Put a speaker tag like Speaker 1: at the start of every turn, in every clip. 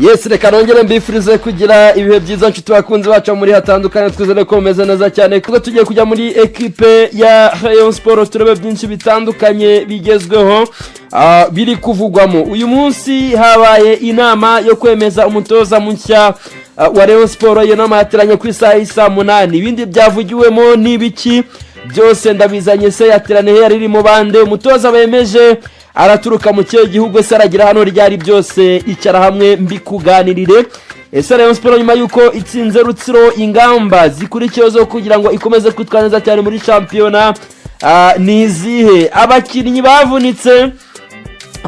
Speaker 1: Yes, reka nongere mbifurize kugira ibihe byiza, nshuti bakunzi bacu muri hatandukanye. Twizere ko mumeze neza cyane, kuko tugiye kujya muri ekipe ya Rayon Sport, turebe byinshi bitandukanye bigezweho, biri kuvugwamo. Uyu munsi habaye inama yo kwemeza umutoza mushya wa Rayon Sport. Iyo nama yateranye ku isaha y'isaa 8. Ibindi byavugiwemo ni ibiki? Byose ndabizanye. Se yateraniye yari irimo bande? Umutoza bemeje araturuka mu kihe gihugu? Ese aragira hano ryari? Byose icara hamwe mbikuganirire. Ese Rayon Sport, nyuma y'uko itsinze Rutsiro, ingamba zikurikiyeho zo kugira ngo ikomeze kwitwara neza cyane muri shampiyona ni izihe? Abakinnyi bavunitse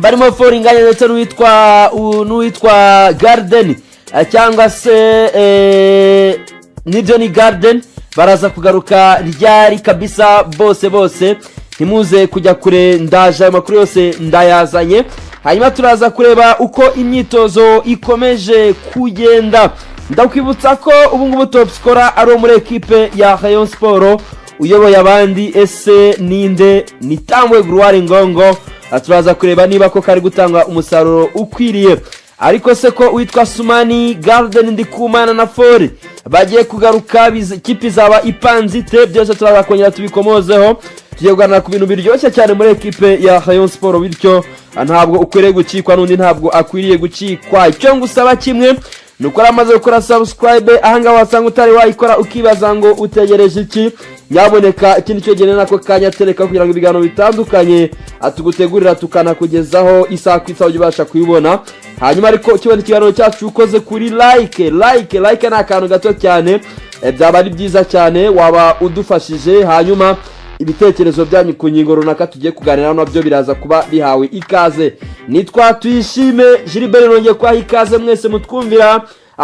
Speaker 1: barimo Foringanya ndetse n'uwitwa Garden, cyangwa se nibyo ni Garden, baraza kugaruka ryari kabisa? Bose bose ntimuze kujya kure, ndaje, ayo makuru yose ndayazanye. Hanyuma turaza kureba uko imyitozo ikomeje kugenda. Ndakwibutsa ko ubu ngubu top scorer ari uwo muri ekipe ya Rayon Sport uyoboye abandi. Ese ninde? Ni Tambwe Gloire Ngongo. Turaza kureba niba ko kari gutanga umusaruro ukwiriye. Ariko se ko witwa Sumani, Garden, Ndikumana na Fori bagiye kugaruka, ikipe izaba ipanze ite? Byose turaza kongera tubikomozeho. Tugiye kuganira ku bintu biryoshye cyane muri ekipe ya Rayon Sport, bityo ntabwo ukwiriye gukikwa n'undi, ntabwo akwiriye gukikwa. Icyo ngusaba kimwe ni uko amaze gukora subscribe ahangaha, wasanga utari wayikora ukibaza ngo utegereje iki. Nyaboneka ikindi cyo gene nako kanya tereka kugira ngo ibiganiro bitandukanye atugutegurira tukanakugezaho isaha ku isaha ujye ubasha kubibona. Hanyuma ariko ukibona ikiganiro cyacu ukoze kuri like, like, like ni akantu gato cyane, byaba ari byiza cyane, waba udufashije. Hanyuma ibitekerezo byanyu ku ngingo runaka tugiye kuganiraho nabyo biraza kuba bihawe ikaze. Nitwa Tuyishime Gilbert, nongeye kubaha ikaze mwese mutwumvira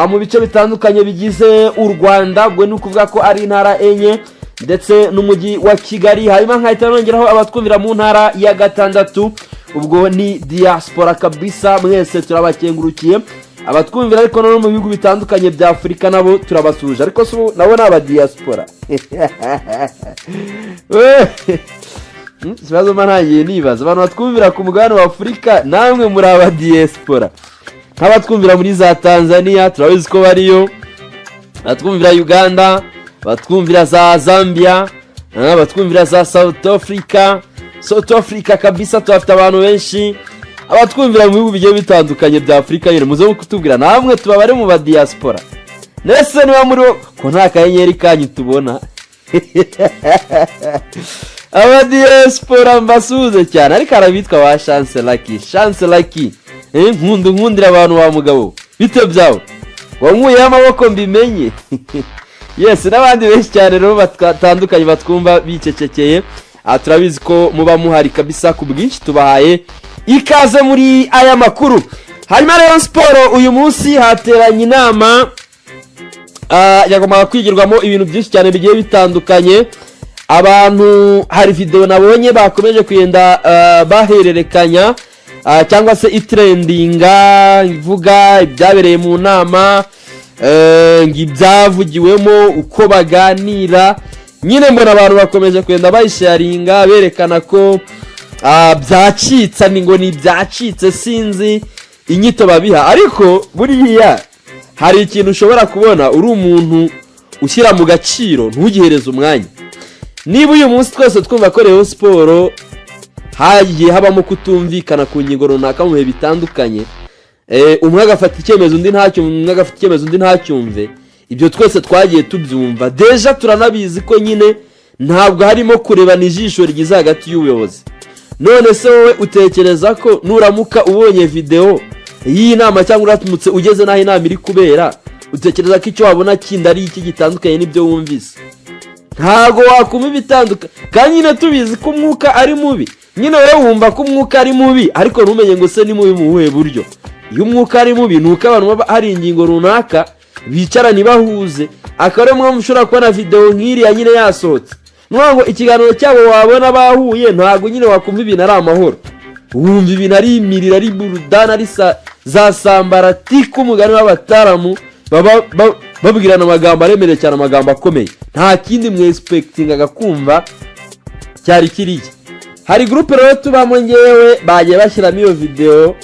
Speaker 1: mu bice bitandukanye bigize u Rwanda. Ubwo ni ukuvuga ko ari intara enye ndetse n'umujyi wa Kigali. Hanyuma nkahita nongeraho abatwumvira mu ntara ya gatandatu, ubwo ni diaspora kabisa, mwese turabakengurukiye. Abatwumvira ariko no mu bihugu bitandukanye bya Afurika nabo turabasuhuje, ariko si ubu nabo ni abadiaspora. Ikibazo mba ntangiye nibaza, abantu batwumvira ku mugabane wa Afurika namwe muri abadiaspora? Nk'abatwumvira muri za Tanzania turabizi ko bariyo, batwumvira Uganda, batwumvira za Zambia, batwumvira za South Africa. South Africa kabisa tuhafite abantu benshi. Abatwumvira mu bihugu bigiye bitandukanye bya Afurika nyine muze kutubwira namwe tubabare mu badiaspora. Ndetse niba muri bo ko nta kanyenyeri kanyu tubona, abadiaspora mbasuhuze cyane. Ariko hari abitwa ba Chance Lucky, Chance Lucky, nkunda nkundira abantu wa mugabo, bite byawe, wankuyeho amaboko mbimenye. Yes, n'abandi benshi cyane rero batandukanye batwumva bicecekeye. Aha turabizi ko muba muhari kabisa ku bwinshi, tubahaye ikaze muri aya makuru. Hanyuma rero siporo, uyu munsi hateranye inama yagombaga kwigirwamo ibintu byinshi cyane bigiye bitandukanye. Abantu, hari videwo nabonye bakomeje kugenda bahererekanya, cyangwa se itrendinga, ivuga ibyabereye mu nama, ngo ibyavugiwemo, uko baganira nyine. Mbona abantu bakomeje kugenda bayisharinga berekana ko byacitse, ni ngo ni ibyacitse, sinzi inyito babiha. Ariko buriya hari ikintu ushobora kubona uri umuntu ushyira mu gaciro ntugihereze umwanya. Niba uyu munsi twese twumva ko Rayon Sport hagiye habamo kutumvikana ku ngingo runaka mu bihe bitandukanye, umwe agafata icyemezo undi ntacyumve, umwe agafata icyemezo undi ntacyumve, ibyo twese twagiye tubyumva déjà, turanabizi ko nyine ntabwo harimo kurebana ijisho ryiza hagati y'ubuyobozi. None se wowe utekereza ko nuramuka ubonye videwo y'iyi nama, cyangwa uramutse ugeze n'aho inama iri kubera, utekereza ko icyo wabona kindi ari iki gitandukanye n'ibyo wumvise? Ntabwo wakumva ibitandukanye, kandi nyine tubizi ko umwuka ari mubi. Nyine wowe wumva ko umwuka ari mubi, ariko ntumenye ngo se ni mubi mu buhe buryo. Iyo umwuka ari mubi ni uko abantu baba hari ingingo runaka bicara ntibahuze, akaba ariyo mpamvu ushobora kubona videwo nk'iriya nyine yasohotse. Ni ukuvuga ngo ikiganiro cyabo wabona bahuye, ntabwo nyine wakumva ibintu ari amahoro, wumva ibintu ari imiriro, ari burudani, ari za sambaratike, umugani w'abataramu baba babwirana amagambo aremereye cyane, amagambo akomeye. Nta kindi mwexpectingaga kumva cyari kiriya. Hari groupe rero tubamo ngewe, bagiye bashyiramo iyo videwo,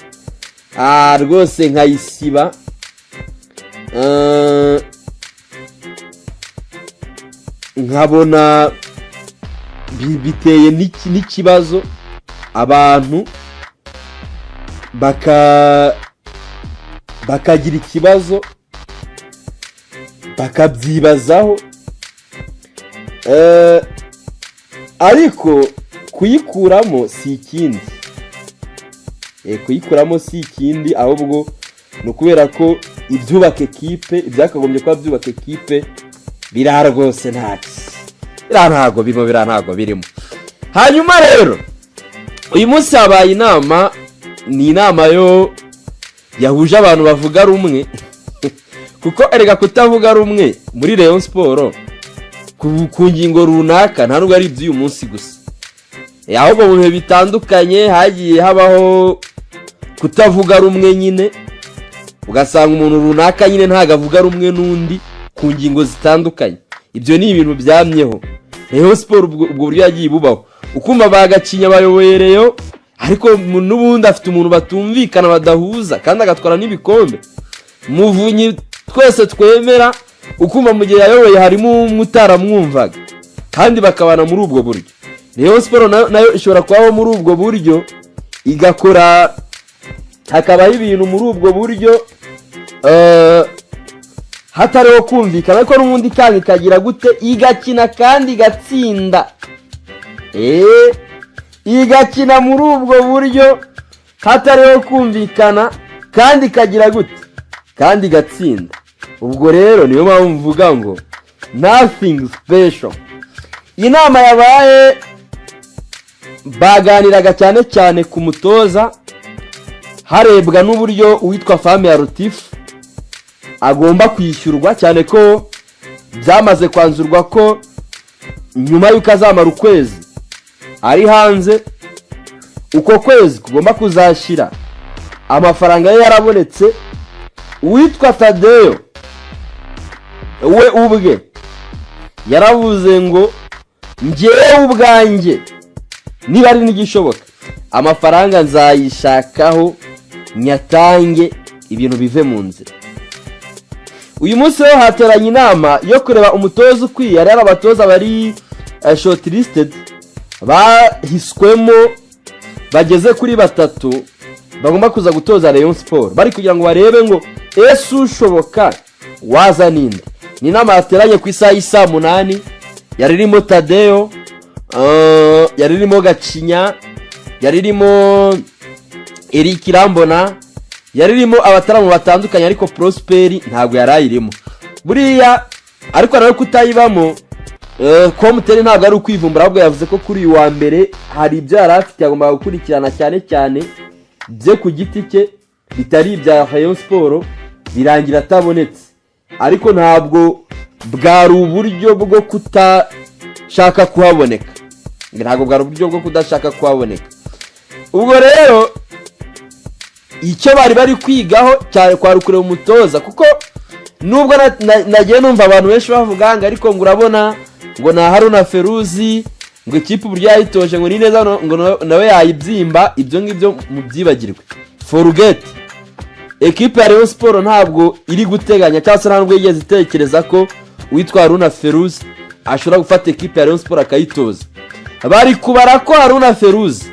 Speaker 1: rwose nkayisiba. Nkabona biteye n'ikibazo, abantu bakagira ikibazo, bakabyibazaho. Ariko kuyikuramo si ikindi. Kuyikuramo si ikindi, ahubwo ni ukubera ko ibyubaka ekipe, ibyakagombye kuba byubaka ekipe, biriya rwose ntacyo, biriya ntabwo birimo, biriya ntabwo birimo. Hanyuma rero uyu munsi habaye inama, ni inama yo yahuje abantu bavuga rumwe, kuko erega kutavuga rumwe muri Rayon Sport ku ngingo runaka nta nubwo ari iby'uyu munsi gusa. Ahubwo mu bihe bitandukanye hagiye habaho kutavuga rumwe nyine, ugasanga umuntu runaka nyine ntabwo avuga rumwe n'undi ku ngingo zitandukanye. Ibyo ni ibintu byamyeho Rayon Sport, ubwo buryo yagiye bubaho, ukumva bagacinya bayoboye Rayon, ariko n'ubundi afite umuntu batumvikana, badahuza, kandi agatwara n'ibikombe. Muvunyi twese twemera, ukumva mu gihe yayoboye harimo umwe utaramwumvaga, kandi bakabana muri ubwo buryo. Rayon Sport nayo ishobora kubaho muri ubwo buryo, igakora, hakabaho ibintu muri ubwo buryo, hatariho kumvikana, ariko n'ubundi kandi ikagira gute? Igakina kandi igatsinda. Igakina muri ubwo buryo hatariho kumvikana, kandi ikagira gute? Kandi igatsinda. Ubwo rero niyo mpamvu mvuga ngo nothing special. Inama yabaye, baganiraga cyane cyane ku mutoza, harebwa n'uburyo uwitwa Fami ya Rutifu agomba kwishyurwa, cyane ko byamaze kwanzurwa ko nyuma y'uko azamara ukwezi ari hanze, uko kwezi kugomba kuzashyira amafaranga ye yarabonetse. Uwitwa Tadeyo we ubwe yaravuze ngo: "Njyewe ubwanjye, niba ari n'igishoboka, amafaranga nzayishakaho nyatange, ibintu bive mu nzira." Uyu munsi rero hateranye inama yo kureba umutoza ukwiye. Hari abatoza bari shortlisted, bahiswemo, bageze kuri batatu bagomba kuza gutoza Rayon Sport, bari kugira ngo barebe ngo ese ushoboka waza ninde. Ni inama yateranye ku isaha y'isaa 8, yari irimo Tadeyo, yari irimo Gacinya, yari irimo Eric Irambona, yari irimo abataramu batandukanye, ariko Prosperi ntabwo yari ayirimo buriya. Ariko nawe kutayibamo, komuteri ntabwo ari ukwivumbura, ahubwo yavuze ko kuri uyu wa mbere hari ibyo yari afite yagombaga gukurikirana, cyane cyane bye ku giti cye, bitari ibya Rayon Sport, birangira atabonetse. Ariko ntabwo bwari uburyo bwo kutashaka kuhaboneka, ntabwo bwari uburyo bwo kudashaka kuhaboneka. Ubwo rero icyo bari bari kwigaho cyane kwari ukureba umutoza, kuko nubwo nagiye numva abantu benshi bavuga ngo ariko ngo urabona ngo na Haruna Feruzi, ngo ikipe uburyo yayitoje ngo ni neza, ngo nawe yayibyimba, ibyo ngibyo mubyibagirwe, forget. Ekipe ya Rayon Sport ntabwo iri guteganya, cyangwa se nta nubwo yigeze itekereza ko uwitwa Haruna Feruzi ashobora gufata ekipe ya Rayon Sport akayitoza. Bari kubara ko Haruna Feruzi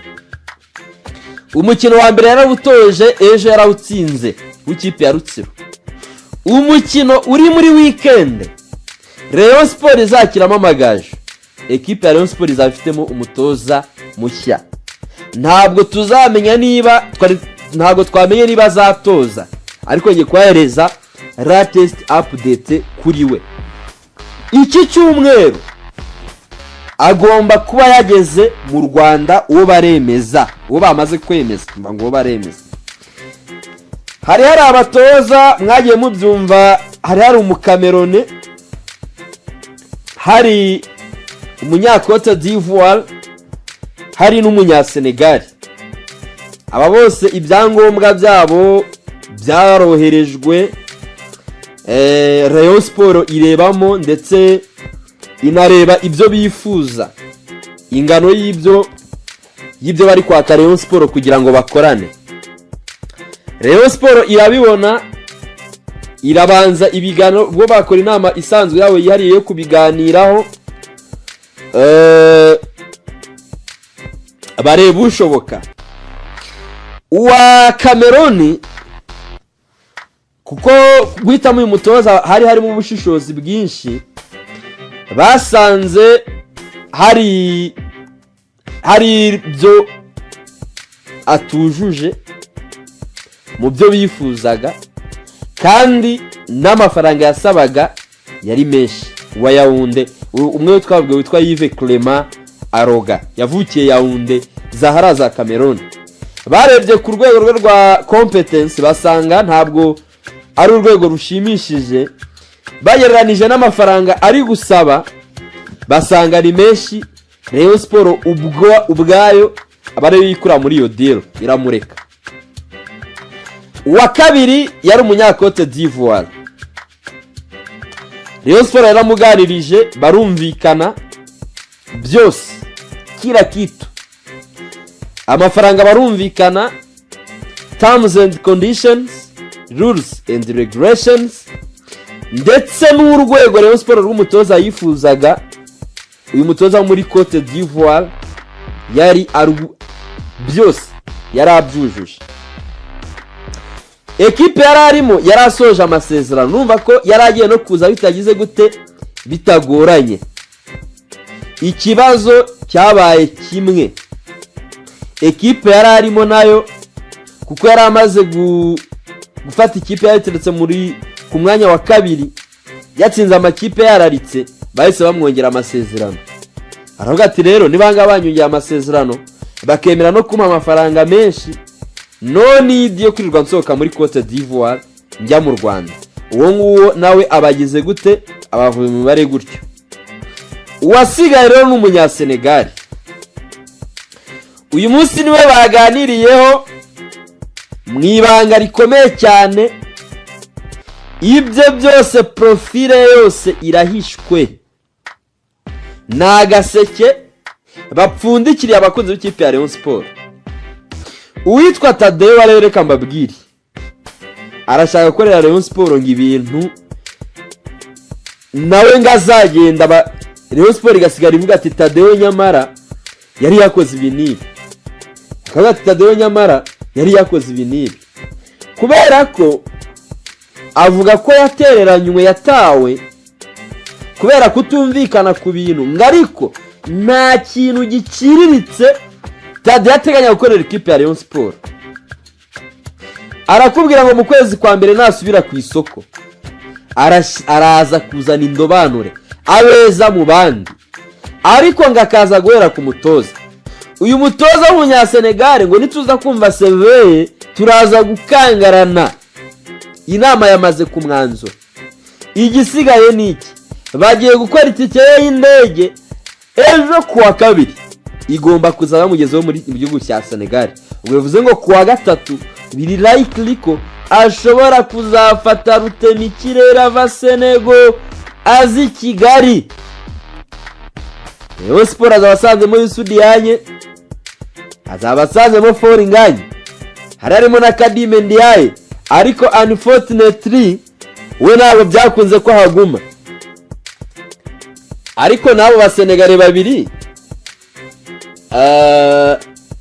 Speaker 1: umukino wa mbere yarawutoje ejo, yarawutsinze w'ikipe ya Rutsiro. Umukino uri muri weekend Rayon Sport izakiramo Amagaju, ekipe ya Rayon Sport izaba ifitemo umutoza mushya. Ntabwo tuzamenya niba ntabwo twamenye niba azatoza, ariko ngiye kubahereza latest update kuri we. Iki cyumweru agomba kuba yageze mu Rwanda, uwo baremeza, uwo bamaze kwemeza, mba ngo uwo baremeza. Hari abatoza mwagiye mubyumva, hari Umukamerone, hari Umunyakote d'Ivoire, hari n'Umunyasenegali. Aba bose ibyangombwa byabo byaroherejwe, Rayon Sport irebamo, ndetse inareba ibyo bifuza, ingano y'ibyo bari kwaka Rayon Sport kugira ngo bakorane. Rayon Sport irabibona. Irabanza ibiganiro, ubwo bakora inama isanzwe yabo yihariye yo kubiganiraho, bareba ushoboka. Uwa Cameroon, kuko guhitamo uyu mutoza hari harimo ubushishozi bwinshi, basanze hari ibyo atujuje mu byo bifuzaga, kandi n'amafaranga yasabaga yari menshi. Wa Yawunde, umwe twabwiwe witwa Yves Clement Aroga, yavukiye Yawunde Zahara za Cameroon. Barebye ku rwego rwe rwa competence, basanga ntabwo ari urwego rushimishije. Bagereranije n'amafaranga ari gusaba, basanga ni menshi. Rayon Sport ubwo ubwayo aba ariyo yikura muri iyo deal, iramureka. Uwa kabiri yari umunyakote d'Ivoire. Rayon Sport yaramuganirije, barumvikana byose, kila kitu, amafaranga barumvikana, terms and conditions, rules and regulations, ndetse n'urwego Rayon Sport rw'umutoza yifuzaga. Uyu mutoza wo muri Cote d'Ivoire yari byose yari abyujuje. Ekipe yari arimo yari asoje amasezerano, numva ko yari agiye no kuza bitagize gute, bitagoranye. Ikibazo cyabaye kimwe: ekipe yari arimo nayo, kuko yari amaze gufata ikipe yayiteretse muri ku mwanya wa kabiri, yatsinze amakipe yararitse, bahise bamwongera amasezerano. Aravuga ati: "Rero niba banyongeye amasezerano, bakemera no kumpa amafaranga menshi, no need yo kwirirwa nsohoka muri Cote d'Ivoire njya mu Rwanda." Uwo nguwo nawe abagize gute? Abavuye mu mibare gutyo. Uwasigaye rero ni umunyasenegali. Uyu munsi niwe baganiriyeho mu ibanga rikomeye cyane. Ibyo byose, profile yose irahishwe, ni agaseke bapfundikiriye abakunzi b'ikipe ya Rayon Sport. Uwitwa Tadeyo rero, reka mbabwire, arashaka gukorera Rayon Sport ngo ibintu nawe ngo azagenda Rayon Sport igasigara ivuga ati: "Tadeyo nyamara yari yakoze ibi n'ibi." Akavuga ati: "Tadeyo nyamara yari yakoze ibi n'ibi." Kubera ko avuga ko yatereranywe, yatawe kubera kutumvikana ku bintu, ngo ariko nta kintu giciriritse Tadeyo ateganya gukorera ikipe ya Rayon Sport. Arakubwira ngo mu kwezi kwa mbere nasubira ku isoko, araza kuzana indobanure, abeza mu bandi, ariko ngo akaza guhera ku mutoza. Uyu mutoza w'umunyasenegare, ngo nituza kumva CV ye turaza gukangarana. Inama yamaze ku mwanzuro, igisigaye ni iki? Bagiye gukora itike ye y'indege ejo ku wa kabiri, igomba kuzaba bamugezeho mu gihugu cya Senegal. Ubwo bivuze ngo ku wa gatatu biri likely ko ashobora kuzafata rutemikirere ava Senego azi i Kigali. Rayon Sport azaba asanzemo Youssou Diagne, azaba asanzemo Fall Ngagne, hari harimo na Khadime Ndiaye, ariko unfortunately we ntabwo byakunze ko ahaguma. Ariko n'abo basenegare babiri,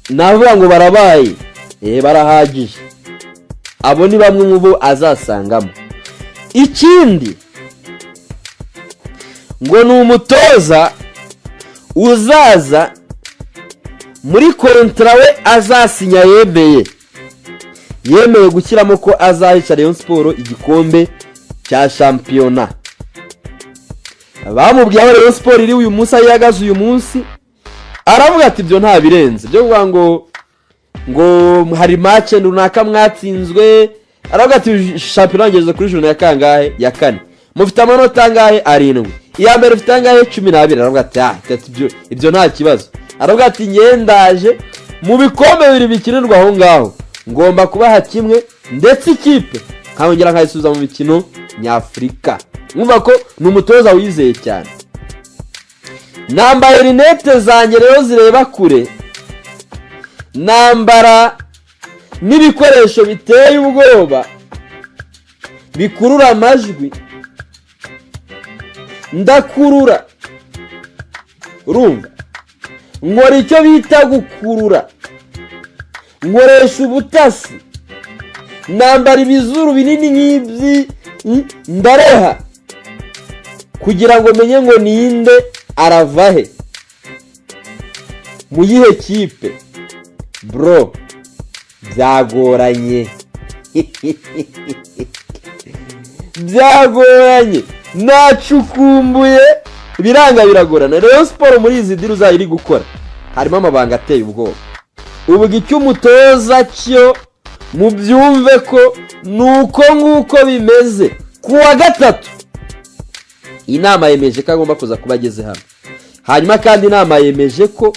Speaker 1: navuga ngo barabaye, barahagije. Abo ni bamwe mu bo azasangamo. Ikindi ngo ni umutoza uzaza muri contrat we azasinya, yemeye gushyiramo ko azahisha Rayon Sport igikombe cya shampiyona. Bamubwiye aho Rayon Sport iri uyu munsi, aho ihagaze uyu munsi, aravuga ati: "Ibyo nta birenze byo kuvuga ngo hari match runaka mwatsinzwe." Aravuga ati: "Shampiyona yageze kuri journée ya kangahe? Ya kane. Mufite amanota angahe? 7. Iya mbere ufite angahe? 12." Aravuga ati: "Ah, ibyo nta kibazo." Aravuga ati: "Ngendaje mu bikombe bibiri bikinirwa aho ngaho, ngomba kubaha kimwe, ndetse ikipe nkongera nkayisubiza mu mikino nyafurika." Mwumva ko ni umutoza wizeye cyane. Nambaye lunettes zanjye rero zireba kure, nambara n'ibikoresho biteye ubwoba. Bikurura amajwi, ndakurura, urumva, nkora icyo bita gukurura, nkoresha ubutasi, nambara ibizuru binini nk'ibyi, ndareha kugira ngo menye ngo ninde, arava he, mu yihe kipe. Bro, byagoranye, byagoranye, nacukumbuye biranga, biragorana. Rayon Sports muri izi deal uzajya iri gukora harimo amabanga ateye ubwoba. Ubwo icyo umutoza cyo mubyumve ko ni uko nguko bimeze. Ku wa gatatu inama yemeje ko agomba kuza kuba ageze hano. Hanyuma kandi inama yemeje ko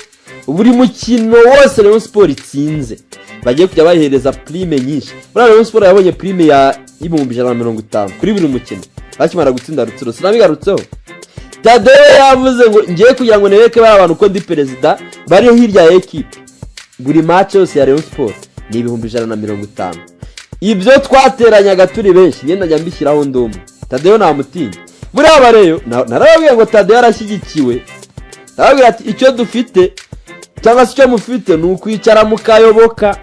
Speaker 1: buri mukino wose Rayon Sports itsinze bagiye kujya bayihereza prime nyinshi. Buriya Rayon Sports yabonye prime ya 150,000 kuri buri mukino bakimara gutsinda Rutsiro, sinabigarutseho. Tadeyo yavuze ngo ngiye kugira ngo nereke bariya bantu ko ndi perezida bari hirya ya ekipe, buri match yose ya Rayon Sports ni 150,000. Ibyo twateranyaga turi benshi, ngenda njya mbishyiraho ndi umwe. Tadeyo namutinya. Buriya bareyo narababwiye ngo Tadeyo arashyigikiwe. Arababwira ati icyo dufite cyangwa se icyo mufite ni ukwicara mukayoboka,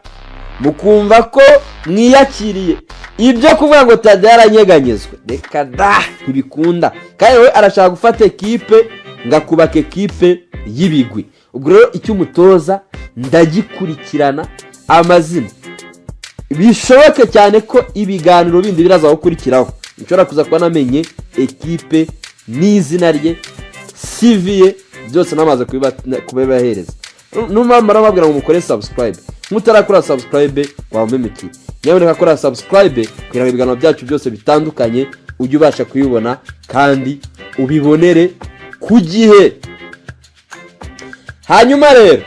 Speaker 1: mukumva ko mwiyakiriye. Ibyo kuvuga ngo Tadeyo aranyeganyezwe, reka da, ntibikunda. Kandi we arashaka gufata ekipe ngo akubaka ekipe y'ibigwi. Ubwo rero icyo umutoza ndagikurikirana, amazina bishoboke cyane ko ibiganiro bindi biraza gukurikiraho nshobora kuza kuba namenye ekipe n'izina rye, CV ye, byose namaze kubibahereza. Numara babwira ngo mukore subscribe. Nk'utarakora subscribe waba umemukiye. Nyamuneka kora subscribe kugira ngo ibiganiro byacu byose bitandukanye ujye ubasha kubibona kandi ubibonere ku gihe. Hanyuma rero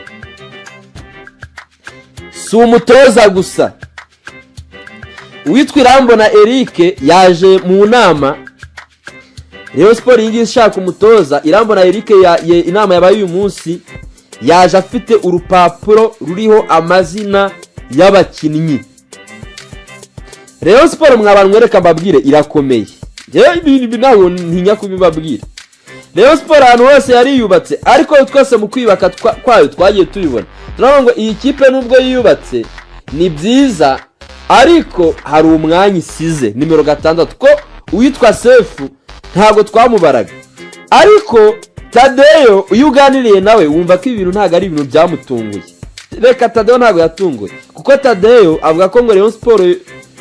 Speaker 1: si umutoza gusa, uwitwa Irambona Eric yaje mu nama. Rayon Sports iyi ngiyi ishaka umutoza, Irambona Eric inama yabaye uyu munsi yaje afite urupapuro ruriho amazina y'abakinnyi. Rayon Sports, mwabantu mwereka mbabwire, irakomeye. Njyewe ibi ntabwo ntinya kubibabwira. Rayon Sports ahantu hose yari yubatse, ariko twese mu kwiyubaka kwayo twagiye tubibona, turavuga ngo iyi kipe nubwo yiyubatse ni byiza, ariko hari umwanya isize, nimero 6, ko uwitwa Sefu ntabwo twamubaraga. Ariko Tadeyo iyo uganiriye nawe wumva ko ibintu ntabwo ari ibintu byamutunguye. Reka, Tadeyo ntabwo yatunguye, kuko Tadeyo avuga ko ngo Rayon Sports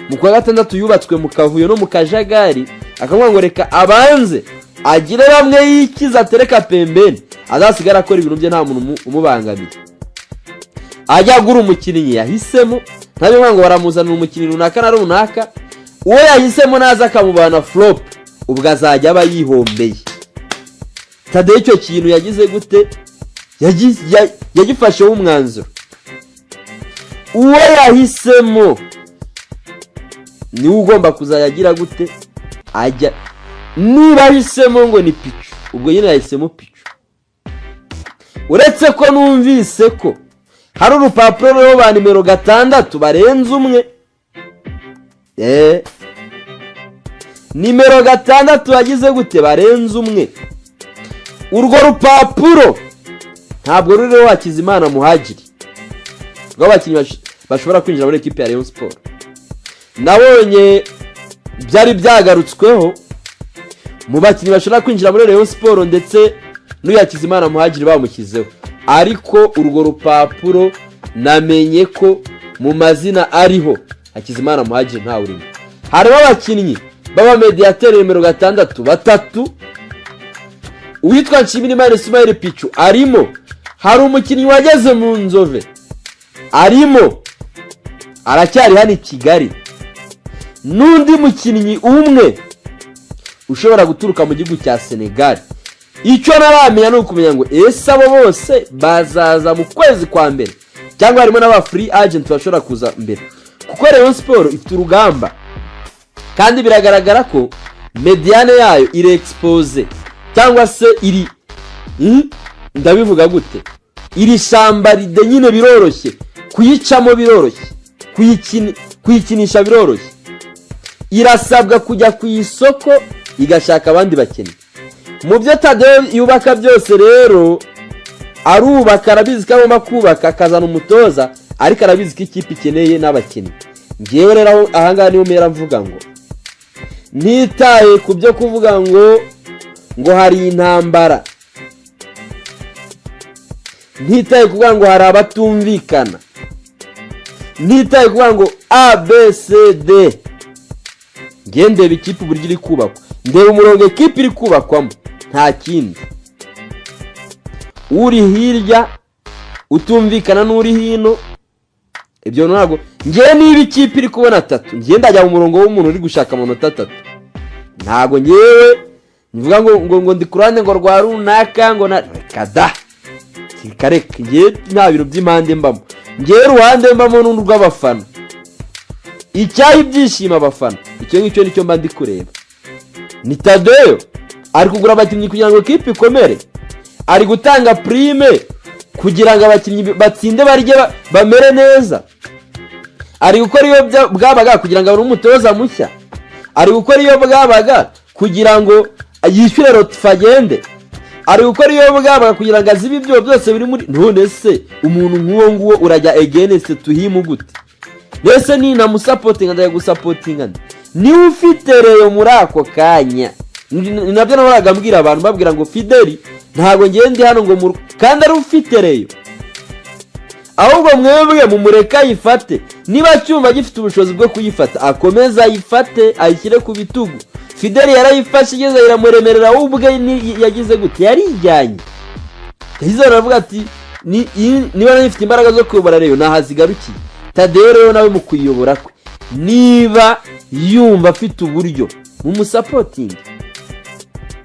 Speaker 1: mu kwa gatandatu yubatswe mu kavuyo no mu kajagari, akavuga ngo reka abanze agire bamwe yikiza, atereka pembeni, azasigara akora ibintu bye nta muntu umubangamiye, ajya agura umukinnyi yahisemo. Ntabivuga ngo baramuzanira umukinnyi runaka na runaka, uwo yahisemo naza akamubana flop, ubwo azajya aba yihombeye. Tadeyo icyo kintu yagize gute? Yagifasheho umwanzuro, uwo yahisemo niwe ugomba kuzajya agira gute, ajya. Niba ahisemo ngo ni Pichu, ubwo nyine yahisemo Pichu. Uretse ko numvise ko hari urupapuro ruriho ba nimero 6 barenze umwe. Nimero 6 yagize gute, barenze umwe. Urwo rupapuro ntabwo ruriho Hakizimana Muhagiri, rw'abakinnyi bashobora kwinjira muri ekipi ya Rayon Sports. Nabonye byari byagarutsweho mu bakinnyi bashobora kwinjira muri Rayon Sports, ndetse n'uyu Hakizimana Muhagiri bamushyizeho. Ariko urwo rupapuro namenye ko mu mazina ariho Hakizimana Muhagiri ntawe urimo. Harimo abakinnyi b'abamediyateri nimero 6 batatu, uwitwa Nshimirimana Ismail Pichu arimo, hari umukinnyi wageze mu Nzove arimo, aracyari hano i Kigali, n'undi mukinnyi umwe ushobora guturuka mu gihugu cya Senegal. Icyo ntaramenya ni ukumenya ngo ese abo bose bazaza mu kwezi kwa mbere cyangwa harimo n'aba free agent bashobora kuza mbere, kuko Rayon Sports ifite urugamba kandi biragaragara ko médiane yayo iri exposé cyangwa se iri, ndabivuga gute, iri shambaride nyine, biroroshye kuyicamo, biroroshye kuyikinisha, biroroshye. Irasabwa kujya ku isoko igashaka abandi bakinnyi. Mu byo Tadeyo yubaka byose rero, arubaka, arabizi ko agomba kubaka, akazana umutoza, ariko arabizi ko ikipe ikeneye n'abakinnyi. Ngewe rero ahangaha niho mpera mvuga ngo ntitaye ku byo kuvuga ngo hari intambara, ntitaye kuvuga ngo hari abatumvikana, ntitaye kuvuga ngo A B C D, ngewe ndeba ikipe uburyo iri kubakwa, ndeba umurongo ekipe iri kubakwamo, nta kindi. Uri hirya utumvikana n'uri hino, ibyo ntabwo. Ngewe niba ikipe iri kubona atatu, ngewe ndajya mu murongo w'umuntu uri gushaka amanota atatu. Ntabwo ngewe mvuga ngo ndi ku ruhande ngo rwa runaka, ngo na reka da, reka reka, ngewe nta bintu by'impande mbamo. Ngewe uruhande mbamo ni urw'abafana, icyaha ibyishimo abafana, icyo ngicyo nicyo mba ndi kureba. Ni Tadeyo ari kugura abakinnyi kugira ngo ikipe ikomere, ari gutanga prime kugira ngo abakinnyi batsinde, barye, bamere neza, ari gukora iyo bwabaga kugira ngo abone umutoza mushya, ari gukora iyo bwabaga kugira ngo yishyure Rotifa agende, ari gukora iyo bwabaga kugira ngo azibe ibyo byose biri muri. None se umuntu nk'uwo nguwo urajya against to him gute? Mbese ninamusupportinga, ndajya gusupportinga nde? Niwe ufite Rayon muri ako kanya. Ni nabyo nahoraga mbwira abantu, babwira ngo Fideli ntabwo ngende hano ngo kandi ari ufite Rayon, ahubwo mwebwe mumureke ayifate. Niba cyumva gifite ubushobozi bwo kuyifata, akomeze ayifate, ayishyire ku bitugu. Fideli yarayifashe, igeze iramuremerera, we ubwe yagize gute? Yarijyanye. Yagize aravuga ati: "Niba nari imbaraga zo kuyobora Rayon, ntaho zigarukiye." Tadeyo rero nawe mu kuyobora kwe, niba yumva afite uburyo, mumusupportinge,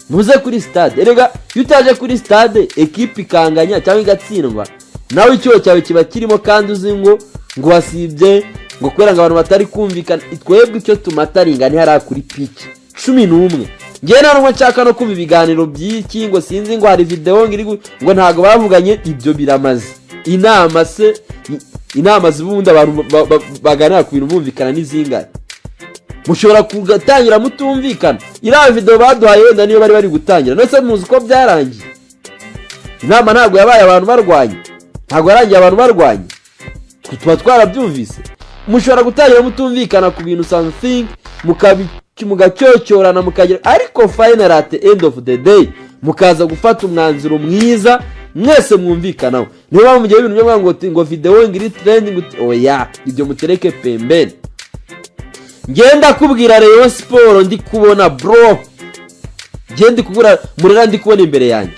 Speaker 1: muze kuri stade. Erega iyo utaje kuri stade, ekipe ikanganya cyangwa igatsindwa, nawe icyuho cyawe kiba kirimo, kandi uzi ngo wasibye ngo kubera ngo abantu batari kumvikana. Twebwe icyo tumataringa ni hariya kuri pitch 11. Ngewe nta nubwo nshaka no kumva ibiganiro by'iki, ngo sinzi ngo hari videwo ngo iri ngo ntabwo bavuganye. Ibyo biramaze. Inama se, inama z'ubundi abantu baganira ku bintu bumvikana n'izingana, mushobora kugatangira mutumvikana. Iriya videwo baduhaye wenda niyo bari bari gutangira. None se muzi ko byarangiye? Inama ntabwo yabaye abantu barwanye, ntabwo yarangiye abantu barwanye. Twe tuba twarabyumvise. Mushobora gutangira mutumvikana ku bintu, something, mugacyocyorana, mukagira, ariko final, at the end of the day, mukaza gufata umwanzuro mwiza mwese mwumvikanaho. Niyo mpamvu mugihe ibintu byo kuvuga ngo videwo ngo iri trending, oya, ibyo mutereke pembeni. Ngenda kubwira Rayon Sport ndi kubona, bro, ngenda kubura Murera ndi kubona imbere yanjye.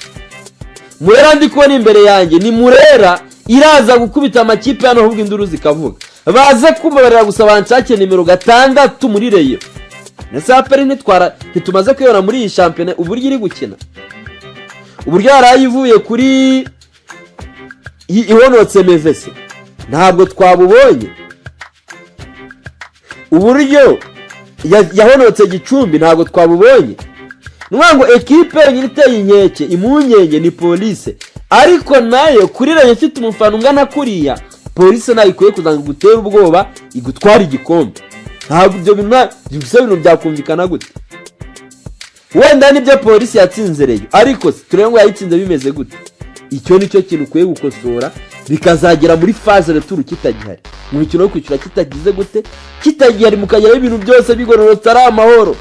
Speaker 1: Murera ndi kubona imbere yanjye ni Murera iraza gukubita amakipe hano, ahubwo induru zikavuga. Baze kumbabarira gusa, banshake nimero 6 muri Rayon. Ndetse APR ntitwara, ntitumaze kuyibona muri iyi shampiyona uburyo iri gukina, uburyo yaraye ivuye kuri ihonotse mevese, ntabwo twabubonye. Uburyo yahonotse Gicumbi, ntabwo twabubonye. Ni ukuvuga ngo ekipe yonyine iteye inkeke, impungenge, ni Police, ariko nayo kuri Rayon ifite umufana ungana kuriya, Police nayo ikwiye kuza ngo igutere ubwoba, igutware igikombe. Ntabwo ibyo bintu ibyo bintu byakumvikana gute? Wenda nibyo Police yatsinze Rayon, ariko se turebe ngo yayitsinze bimeze gute? Icyo ni cyo kintu ukwiye gukosora, bikazagera muri phase retour kitagihari, mu mikino yo kwishyura kitagize gute, kitagihari, mukageraho ibintu byose bigororotse, ari amahoro.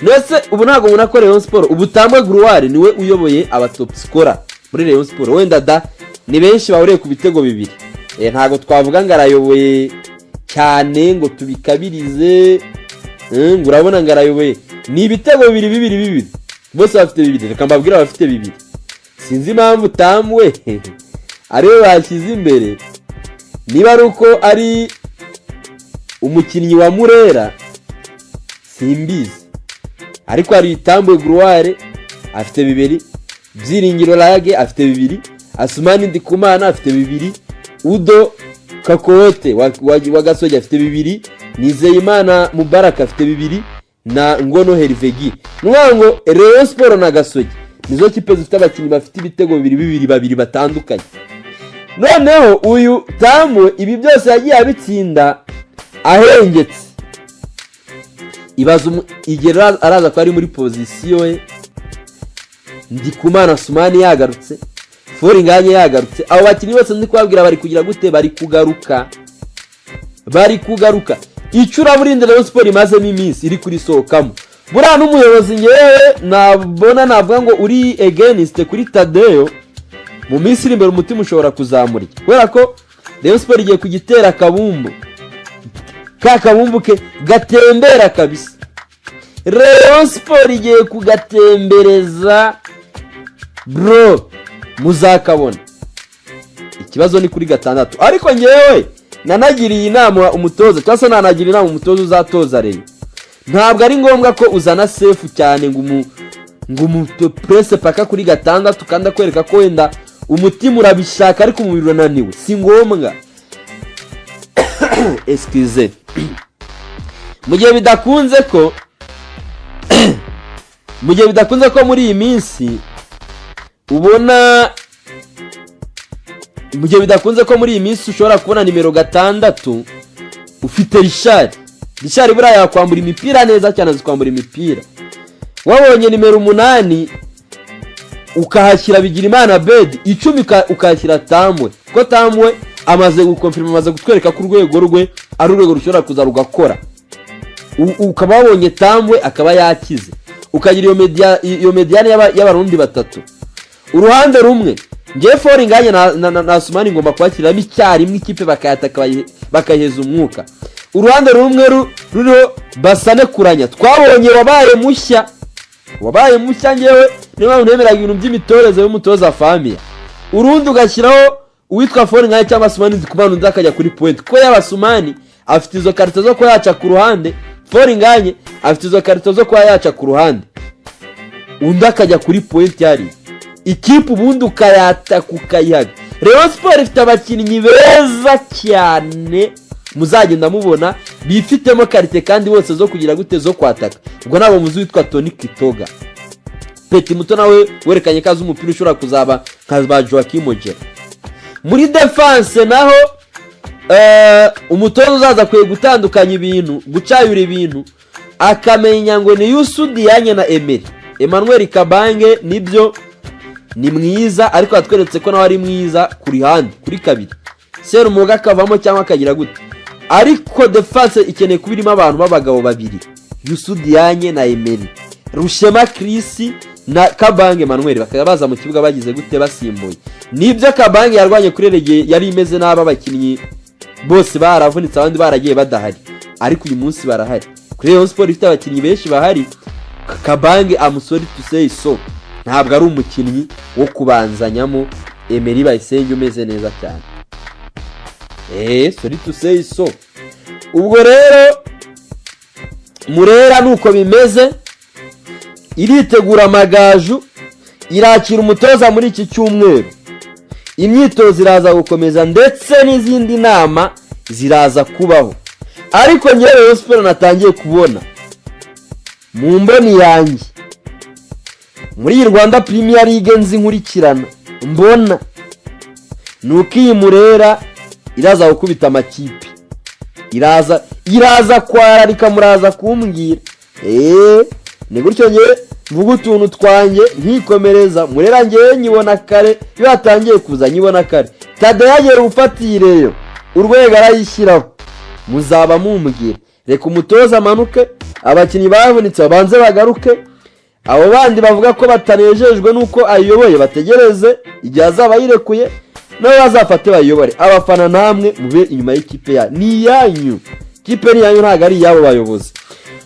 Speaker 1: Mbese ubu ntabwo ubona ko Rayon Sport ubu Tambwe Gloire niwe uyoboye aba top scorer muri Rayon Sport? Wenda da ni benshi bahuriye ku bitego bibiri. Ntabwo twavuga ngo arayoboye cyane ngo tubikabirize, ngo urabona ngo arayoboye. Ni ibitego bibiri, bibiri, bibiri, bose bafite bibiri. Reka mbabwire abafite bibiri. Sinzi impamvu Tambwe ariwe bashyize imbere, niba ari uko ari umukinnyi wa Murera, simbizi, ariko hari Tambwe Gloire afite bibiri, Byiringiro Lague afite bibiri, Asumani Ndikumana afite bibiri, Udo Kakote wa Gasogi afite bibiri, Nizeyimana Mubaraka afite bibiri na Ngono Hervegi. Ni ukuvuga ngo Rayon Sport na Gasogi nizo kipe zifite abakinnyi bafite ibitego bibiri, bibiri, babiri batandukanye. Noneho uyu Tambwe ibi byose yagiye abitsinda. Ahengetse. Ibaza igihe araza kuba ari muri position ye, Ndikumana Sumani yagarutse, Fall Ngagne yagarutse. Abo bakinnyi bose ndi kubabwira bari kugira gute? Bari kugaruka, bari kugaruka. Icuraburindi Rayon Sport imazemo iminsi iri kurisohokamo. Buriya n'umuyobozi ngewe nabona navuga ngo uri against kuri Tadeyo, mu minsi iri imbere umutima ushobora kuzamurya, kubera ko Rayon Sport igiye kugitera akabumbu, ka kabumbu ke gatembera kabisa. Rayon Sport igiye kugatembereza, bro, muzakabona. Ikibazo ni kuri gatandatu. Ariko ngewe nanagiriye inama umutoza, cyangwa se nanagira inama umutoza uzatoza Rayon: ntabwo ari ngombwa ko uzana Sefu cyane ngo umupurese paka kuri gatandatu, kandi akwereka ko wenda umutima urabishaka ariko umubiri urananiwe. Si ngombwa, excuse. Mu gihe bidakunze ko muri iyi minsi ubona, mu gihe bidakunze ko muri iyi minsi ushobora kubona nimero 6 ufite Richard. Richard buriya yakwambura imipira neza cyane, azi kwambura imipira. Wabonye nimero 8 ukahashyira Bigirimana Bedi, 10 ukahashyira Tambwe, kuko Tambwe amaze gukonfirima, amaze kutwereka ko urwego rwe ari urwego rushobora kuza rugakora. Ukaba wabonye Tambwe akaba yakize, ukagira iyo médiane y'Abarundi batatu. Uruhande rumwe ngewe Fall Ngagne na Sumani ngomba kubashyiriramo icyarimwe, ikipe bakayataka, bakayiheza umwuka. Uruhande rumwe ruriho Basane Kuranya twabonye wabaye mushya, wabaye mushya. Ngewe niyo mpamvu nemeraga ibintu by'imitoreze y'umutoza Famiya. Urundi ugashyiraho uwitwa Fall Ngagne cyangwa Sumani Ndikumana, undi akajya kuri pointe, kuko yaba Sumani afite izo qualité zo kuba yaca ku ruhande, Fall Ngagne afite izo qualité zo kuba yaca ku ruhande, undi akajya kuri pointe hariya, ikipe ubundi ukayataka ukayihaga. Rayon Sport ifite abakinnyi beza cyane muzagenda mubona bifitemo qualité kandi bose zo kugira gute? Zo kwataka. Ubwo ntabwo muzi witwa Tony Kitoga, petit muto nawe werekanye ko azi umupira, ushobora kuzaba nka ba Joaquim Ojera. Muri défense naho umutoza uzaza akwiye gutandukanya ibintu, gucayura ibintu, akamenya ngo ni Youssou Diagne na Emery. Emmanuel Kabange nibyo ni mwiza, ariko yatweretse ko nawe ari mwiza ku ruhande kuri kabiri, Serumuga akavamo cyangwa akagira gute. Ariko défense ikeneye kuba irimo abantu b'abagabo babiri, Youssou Diagne na Emery, Rushema Chris na Kabange Emmanuel, bakaba baza mu kibuga bagize gute? Basimbuye. Nibyo, Kabange yarwanye kuri rege yari imeze nabi, abakinnyi bose baravunitse, abandi baragiye badahari, ariko uyu munsi barahari. Kuri Rayon Sport ifite abakinnyi benshi bahari. Kabange, I'm sorry to say so, ntabwo ari umukinnyi wo kubanzanyamo Emery Bayisenge umeze neza cyane. Sorry to say so. Ubwo rero Murera nuko bimeze, iritegura Amagaju, irakira umutoza muri iki cyumweru, imyitozo iraza gukomeza ndetse n'izindi nama ziraza kubaho. Ariko ngewe Rayon Sport natangiye kubona mu mboni yanjye muri iyi Rwanda Premier League nzi nkurikirana, mbona ni uko iyi Murera iraza gukubita amakipe, iraza kwararika. Muraza kumbwira. Ni gutyo ngewe mvuga utuntu twanjye nkikomereza. Murera ngewe nyibona kare, iyo hatangiye kuza nyibona kare. Tadeyo agera ufatireyo urwego arayishyiraho, muzaba mumbwira. Reka umutoza amanuke, abakinnyi bavunitse babanze bagaruke, abo bandi bavuga ko batanejejwe n'uko ayiyoboye bategereze igihe azaba yirekuye, nabo bazafate bayiyobore. Abafana namwe mube inyuma y'ikipe ya ni iyanyu, ikipe ni iyanyu, ntabwo ari iy'abo bayobozi.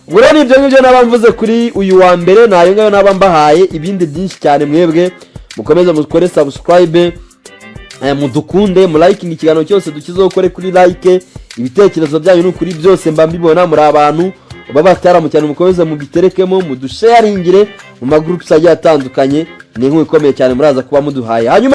Speaker 1: Ubwo rero ibyo ngibyo naba mvuze kuri uyu wa mbere, ni ayo ngayo naba mbahaye. Ibindi byinshi cyane, mwebwe mukomeze mukore subscribe, mudukunde, mulayikinga ikiganiro cyose dukizeho, ukore kuri like. Ibitekerezo byanyu ni ukuri byose mba mbibona, muri abantu b'abataramu cyane. Mukomeze mubiterekemo, mudusharingire mu magurupusi agiye atandukanye, ni inkuru ikomeye cyane muraza kuba muduhaye. Hanyuma